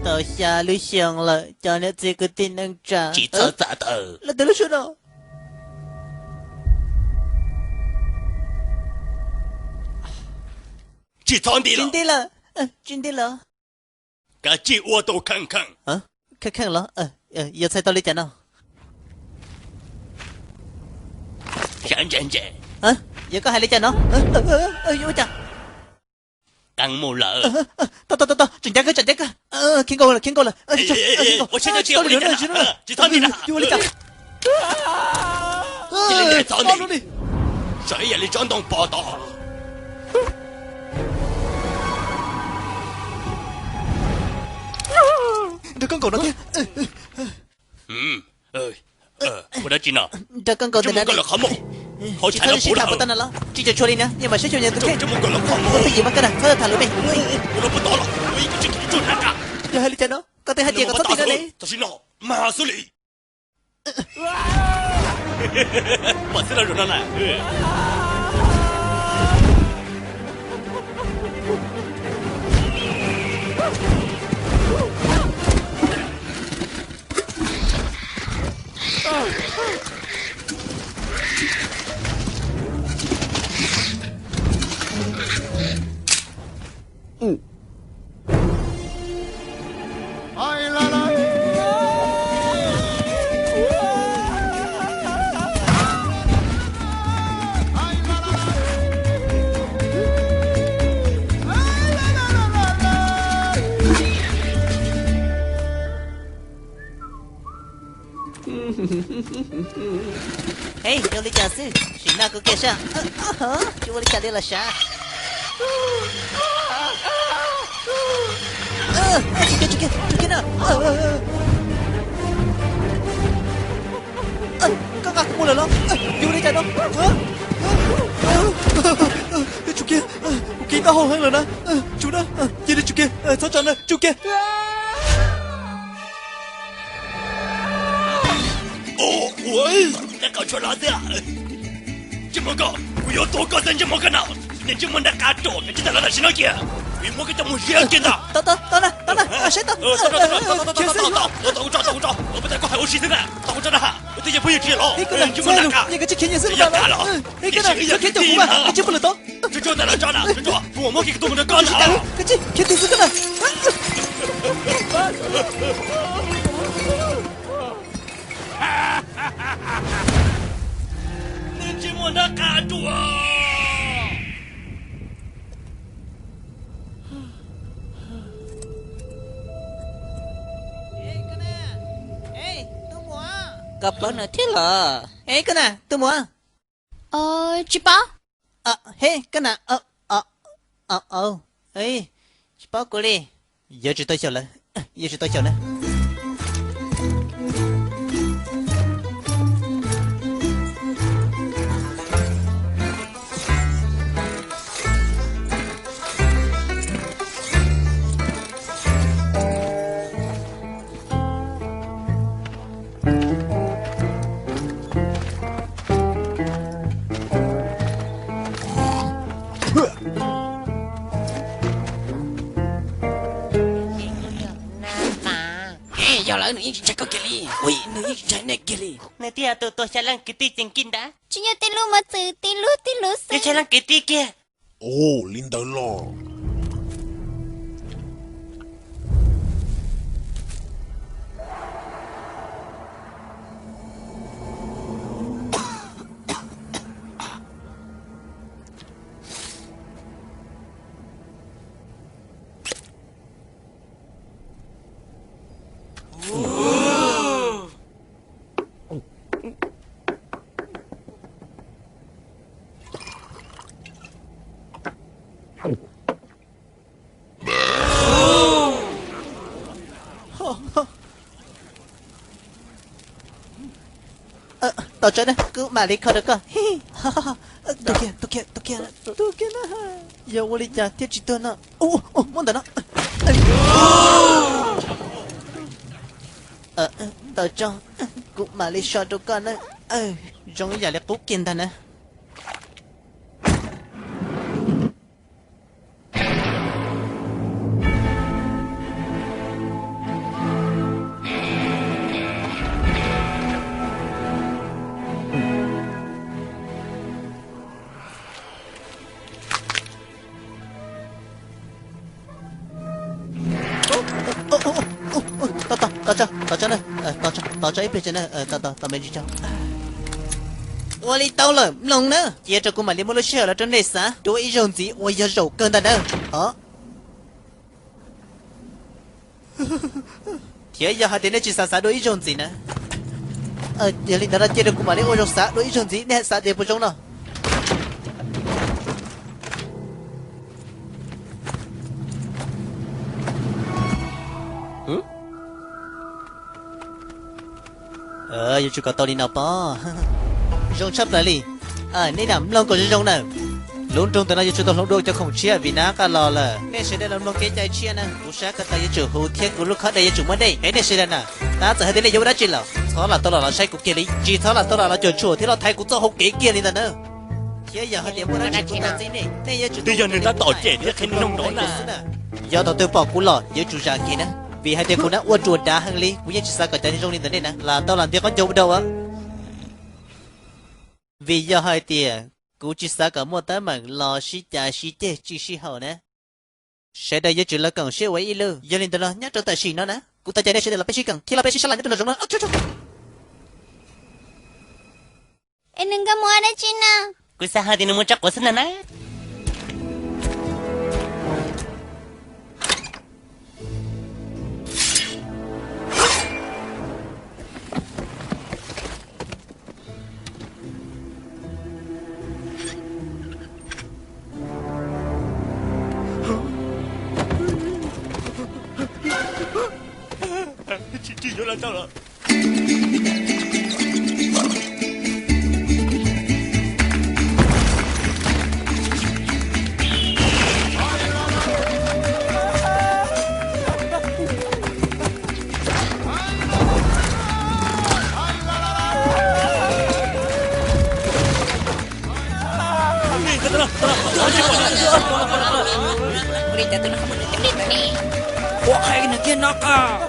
Tau xya lub xyoo lawm cov niam txiv kwv tij neej tsa. Tsis txhob txav tawm. Lawv twb lub suab no. Tsis txhob nti lawm. Tsis nti lawm. Kav tsij ua tus kheej kheej. Kheej kheej los? Yog txhais tau li cas no? Sav ntse ntse. Yog koj hais li cas no? Yuav ua cas? Qee mus lawm. Tau tau tau, tseem ncav kawg, tseem ncav kawg. Khiav nkaus lawm, khiav nkaus lawm. Ua siab ntso cia ua li cas, tsis txhob nti na. Yuav ua li cas? Cia li ncaim txhob nti. Sav ib yam li tsob ntoo pos tod. Nrog koj nkaum no thiab. Ua dab tsi no? Nrog koj nkaum ntawm no. Tsis txhob sib tham puas tag no los? Tsis tshua li na, yeej mam saib xyuas nyias tus kheej. Tus yim mas koj na, txhob tham lus me. Yog hais li cas no? Koj twb hais tias kom txhob tim no ne. Mas xwb li. Pom xwb los zaum no na. Ej, zoo li cas xwb, sim noj kuv kiag saib. Tsis ua li cas li los sav. Tsis kiag, tsis kiag, tsis kiag na. Koj nqa kuv mus lawm los? Yuav ua li cas no? Tsum kiag, kuv kiag taub hau heev lawm na. Tsum na, cia li tsum kiag, txhob tso na, tsum kiag. Ntsej muag koj, kuv yuav tua koj xwb ntsej muag koj na. Niag ntsej muag nraub qaib ruam, koj tsis tau los tam sim no kiag, kuv yuav muab koj coj mus ziab kiag ntag. Tau, tau, tau na, tau na, saib tau. Tau kuv tso, tau kuv tso, tau kuv tso, tau kuv tso na, twb yog phooj ywg tsis los, ntsej muag nraub qaib, ntsej muag nraub qaib los. Tsuag tsuag ntawm no tso na, tsuag tsuag, kuv mam muab kiag tus mus rau koj na. Niag ntsej muag nraub qaib ruam. Koj paub nws thiab los? Koj na, tus muam. Tsis paub. He, koj na. Tsis paub kuv li. Yuav tsis tau xyaum lawm, yuav tsis tau xyaum na. Yog lawm, nws yeej tsis ntshai koj kiag li. Ui, nws yeej tsis ntshai nej kiag li. Nws twb yog tus tuag xya leej kwv tij tseem kiag ntag. Tsis yog tij lub mos txwm, tij lub, tij lub xwb. Yog xya leej kwv tij kiag. Ua li ntawd los. Tos tso na, kuv mam li kho rau koj. Tus kiag, tus kiag, tus kiag, tus kiag na. Yog ua li cas thiaj tsis tuag no? Muab ntawm no. Tos tso, kuv mam li so rau koj na. Zoo ib yam li qub kiag ntag na. Tos, tos, tos tso, tos tso na, tos tso ib pliag tso na, tos, tos, tos me ntsis tso. Ua li tau lawm, mloog na, cia rau kuv mam li muab lub sij hawm los rau nej xav dua ib zaug ntxiv uas yog zaum kawg ntag na. Thiab yog hais tias nej tsis xav xav dua ib zaug ntxiv na, yog li ntawd no cia rau kuv mam li ua zaug xav dua ib zaug ntxiv, nej xav tias puas zoo no? Yuav tsum kom tau li no pob. Zoo tshaj plaws li. Nej lam mloog kom zoo zoo na. Lub nroog ntawm no yuav tsum tau hloov dua cov khoom tshiab vim nab qaj los lawm. Nej sawv daws los mloog kev cai tshiab na. Kuv sab ko taw yuav tsum huv thiab kuv lub khob dej yuav tsum muaj dej. Es nej sawv daws na, tab txawm hais tias nej yuav ua dab tsi los txhob lam tau los los saib kuv kiag li, tsis txhob lam tau los los cuam tshuam thiab los thaiv kuv txoj hau kev kiag li ntag na. Thiab yog hais tias muaj dab tsi kuv tau txib nej, nej yuav tsum, twb yog nws tab tom cem thiab qhia nws noog nrov na. Yog thaum twg pom kuv los yuav tsum zam kev na, vim hais tias kuv nab ua ruam dav heev li, kuv yeej tsis xav kom cov neeg zoo li ntawm nej na lam tau los nti qab ncaug ua dau. Vim yog hais tias kuv tsis xav kom muaj teeb meem los sib cav sib ceg tsis sib haum na. Sawv daws yuav tsum los koom siab ua ib lub. Yog li ntawd los nyob rau tam sim no na, kuv tau cai nej sawv daws los peb sib koom thiab los peb sib sab laj nyob rau nraum zoov no. Es nws nkag mus ua dab tsi na? Kuv xav hais tias nws mus tso quav xwb ntag na. Tsis yuav los tau los. Ua li cas tus no ho muaj lub cev li ntawd ne? Ua qhia nws kiag no koj.